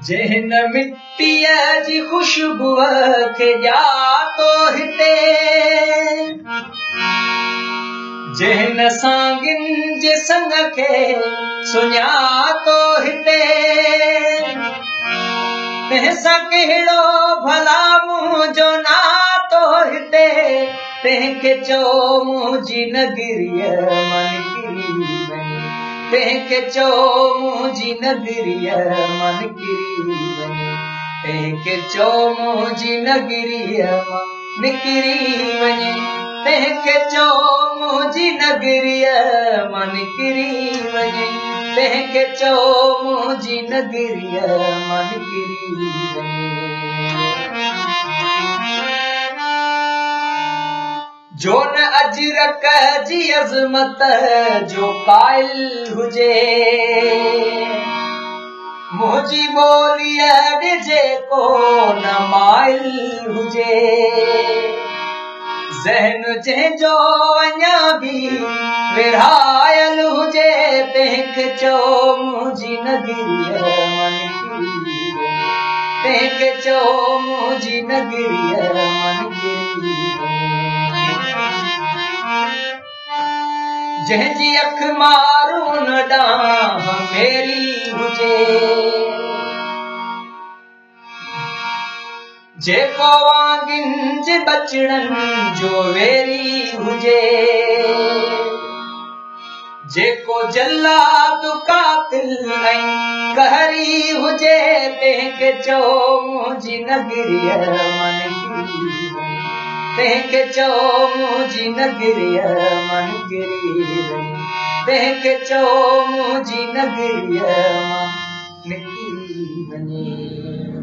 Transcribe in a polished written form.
جنهن نه مٽيء جي خوشبوء کي ڄاتو هتي، جنهن نه سانگين جي سڱ کي سڃاتو هتي، تنهن سان ڪهڙو ڀلا منهنجو ناتو هتي، تنهن کي چئو منهنجي نگريء مان نڪري وڃي، تنهن کي چئو منهنجي نگريء مان نڪري وڃي، تنهن کي چئو منهنجي نگريء مان نڪري وڃي، تنهن کي چئو منهنجي نگريء مان نڪري وڃي، تنهن کي چئو منهنجي نگريء مان نڪري وڃي. جو نه اجرڪ جي عظمت جو قائل هجي، منهنجي ٻوليء ڏي جيڪو نه مائل هجي، ذهن جنهن جو اڃا به ورهايل هجي، تنهن کي چئو منهنجي نگريء مان نڪري وڃي، تنهن کي چئو منهنجي نگريء مان نڪري وڃي. جنهن جي اک مارون ڏانهن ميري هجي، جيڪو وانگين جي ٻچڙن جو ويري هجي، جيڪو جلاد قاتل ۽ قهري هجي، تنهن کي چئو منهنجي نگريء مان نڪري وڃي، تنهن کي چئو منهنجي نگريء مان نڪري وڃي، تنهن کي چئو منهنجي نگريء مان نڪري وڃي.